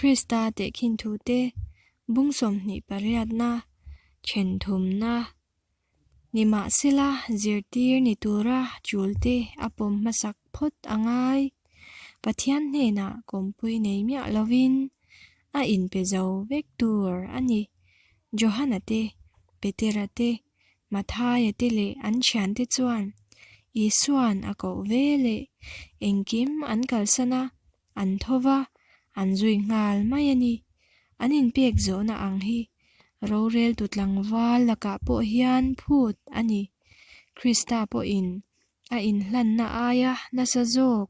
Krista tehkhin thute bung sawmhnih pariatna, then thumna nimahsela zirtir ni tura chulte a pawm hmasak phawt a ngai. Pathian hnenah kawmpui nei miah lovin a inpe zo vek tur a ni. Johana te, Petera te, Mathaia te leh an thiante chuan Isua'n a koh ve leh engkim an kalsan a, an tho va, an zui nghal mai a ni. An inpek zawhna ang hi roreltu tlangval lakah pawh hian phut a ni. Krista pawhin a inhlanna aia nasa zawk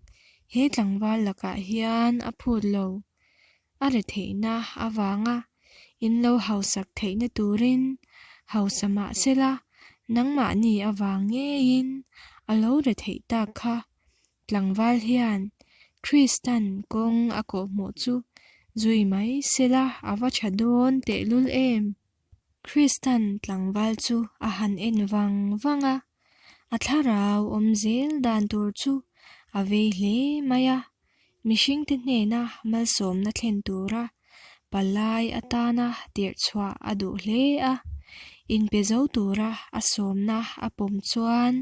he tlangval lakah hian a phut lo. A retheihna avanga in lo hausak theihna turin hausa mah sela nangmahni avang ngeiin a lo retheih tak kha. Tlangval hian Kristan kawng a kawhhmuh chu zui mai sela a va tha dawn tehlul em? Kristan tlangval chu a han en vang vang a, a thlarau awm zel dan tur chu a vei hle mai a, mihringte hnena malsawmna thlen tura palai atana tirhchhuah a duh hle a, inpe zo tura a sawmna a pawm chuan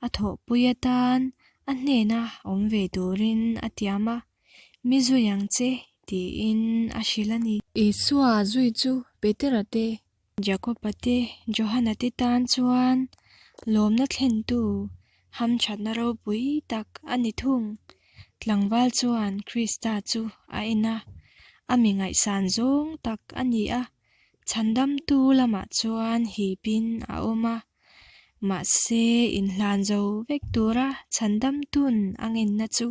a thawhpui atan a hnena awm ve turin a tiam a. Mi zui ang che, tiin a hrilh a ni. Isua zui chu Petera te, Jakoba te, Johana te tan chuan lawmna thlentu hamthatna ropui tak a ni thung. Tlangval chuan Krista chu a en a, a mi ngaihsan zawng tak a ni a, chhandamtu lamah chuan hipin a awm a. Mahse, inhlan zo vek tura chhandamtun a ngenna chu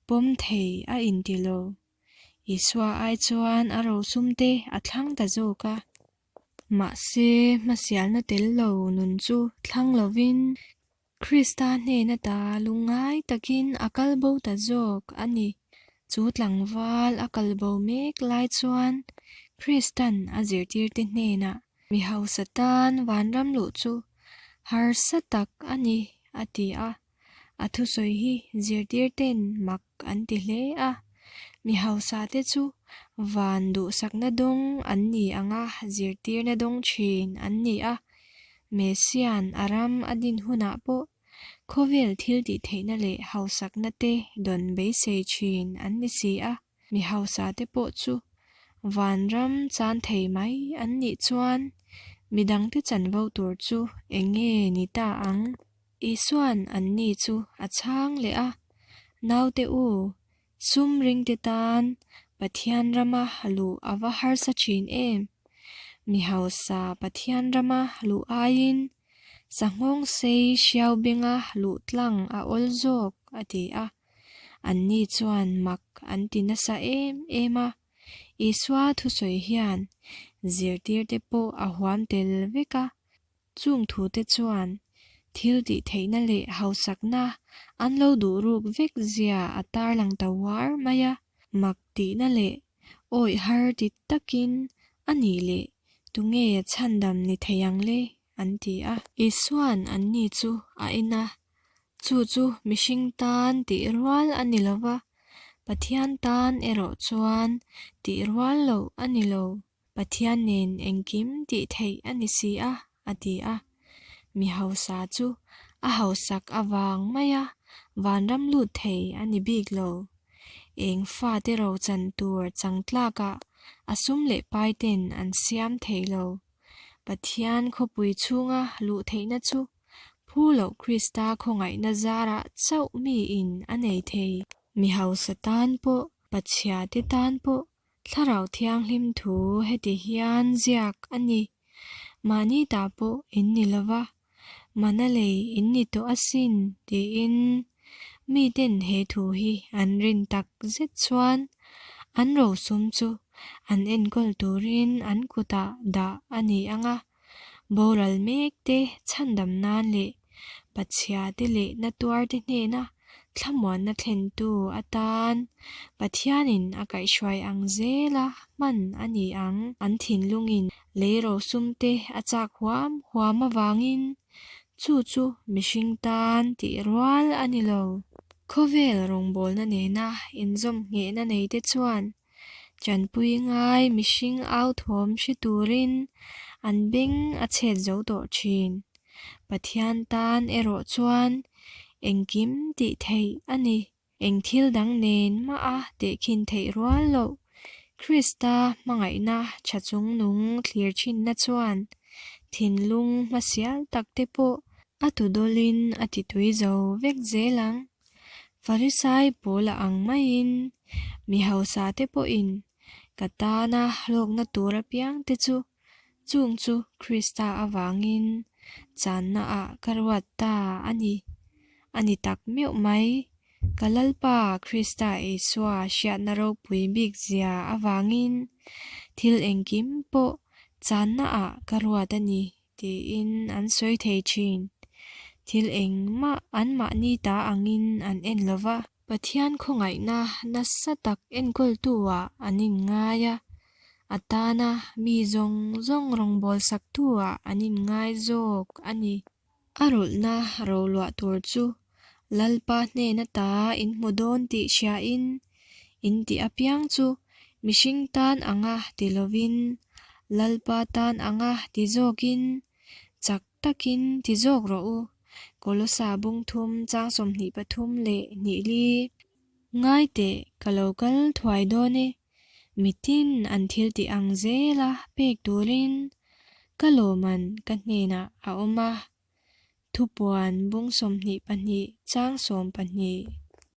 pawm thei a inti lo. Isua ai chuan a rosumte a thlang ta zawk a. Mahse, hmasialna tel lo nun chu thlang lovin Krista hnena ta lungngai takin a kal bo ta zawk a ni. Chu tlangval a kal bo mek lai chuan Kristan a zirtirte hnenah mi hausa tan vanram luh chu harsa tak a ni a ti a. A thusawi hi zirtirten mak an ti hle a, mi hausa te chu van duhsakna dawng an ni anga zirtirna dawng thin an ni a, Messia'n a ram a din hunah pawh khawvel thil tih theihna leh hausakna te dawn beisei thin an ni si a, mi hausa te pawh chu vanram chan thei mai an nih chuan midangte chanvo tur chu eng nge ni ta ang? Isua'n anni chu a chhang leh a, Naute u, sum ringte tan Pathian rama luh a va harsa thin em? Mi hausa Pathian rama luh aiin sanghawng sei hriau benga luh tlang a awl zawk, a ti a. Anni chuan mak an ti nasa em em a. Isua thusawi hian zirtirte pawh a huam tel vek a. Chung thute chuan thil tih theihna leh hausakna an lo duh ruk vek zia a tarlang ta uar mai a, mak tihna leh awih har ti takin a nih leh tunge chhandam ni thei ang le an ti a. Isua'n anni chu a en a, chu chu mihring tan tih rual a ni lo va, Pathian tan erawh chuan tih rual loh a ni lo. Pathian nen engkim tih theih a ni si a, a ti a. Mi hausa chu a hausak avang mai a, vanram lut thei a ni bik lo. Eng fate rochan tur chang tlakah a sum leh pai ten an siam thei lo. Pathian khawpui chhunga luh theihna chu Phu loh Krista khawngaihna zarah chauh miin a nei thei. Mi hausa tan pawh, pachhia te tan pawh Thlarau Thianghlim thu heti hian ziak a ni, Mahni ta pawh in ni lo va, mana lei in ni tawh asin tiin miten he thu hi an rin tak zet chuan an rosum chu an enkawl turin an kutah dah a ni ang a, boral mek te chhandam nan leh pachhia te leh natuar te hnena thlamuanna thlentu atan Pathianin a kaihhruai ang zela hman a ni ang. An thinlungin lei rosum te a chak huam huam avangin chu chu mihring tan tih rual a ni lo. Khawvel rawngbawlna nena inzawm nghehna nei te chuan. Ṭanpui ngai mihring au thawm hre turin an beng a chhet zo tawh ṭhin. Pathian tan erawh chuan engkim tih theih a ni. Eng thil dang nen maha tehkhin theih rual loh Krista hmangaihna tha chungnung thlir thinna chuan thinlung hmasial takte pawh a tudawlin a titui zo vek zel ang. Farisai pawl a ang maiin mi hausate pawhin ka tana hlawkna tur apiangte chu chung chu Krista avangin channaah ka ruat ta a ni. A ni tak meuh mai. Ka Lalpa Krista Isua hriatna ropui bik zia avangin thil engkim pawh channaah ka ruat a ni tiin an sawi thei thin. Thil engmah anmahni ta angin an en lo va. Pathian khawngaihna nasa tak enkawltu-ah an inngai a, a tana mi zawng zawng rawngbawlsaktu-ah an inngai zawk a ni. A rulhna roluah tur chu Lalpa hnen ata in hmu dawn tih hriain, in tih apiang chu mihring tan anga ti lovin, Lalpa tan anga ti zawkin, chak takin ti zawk rawh u. Kolosa bung thum chang 23 leh hnih li. Ngai teh, ka lo kal thuai dawn e. Mitin an thil tih ang zela pek turin ka lawman ka hnenah a awm a. Thupuan bung 22 chang 12.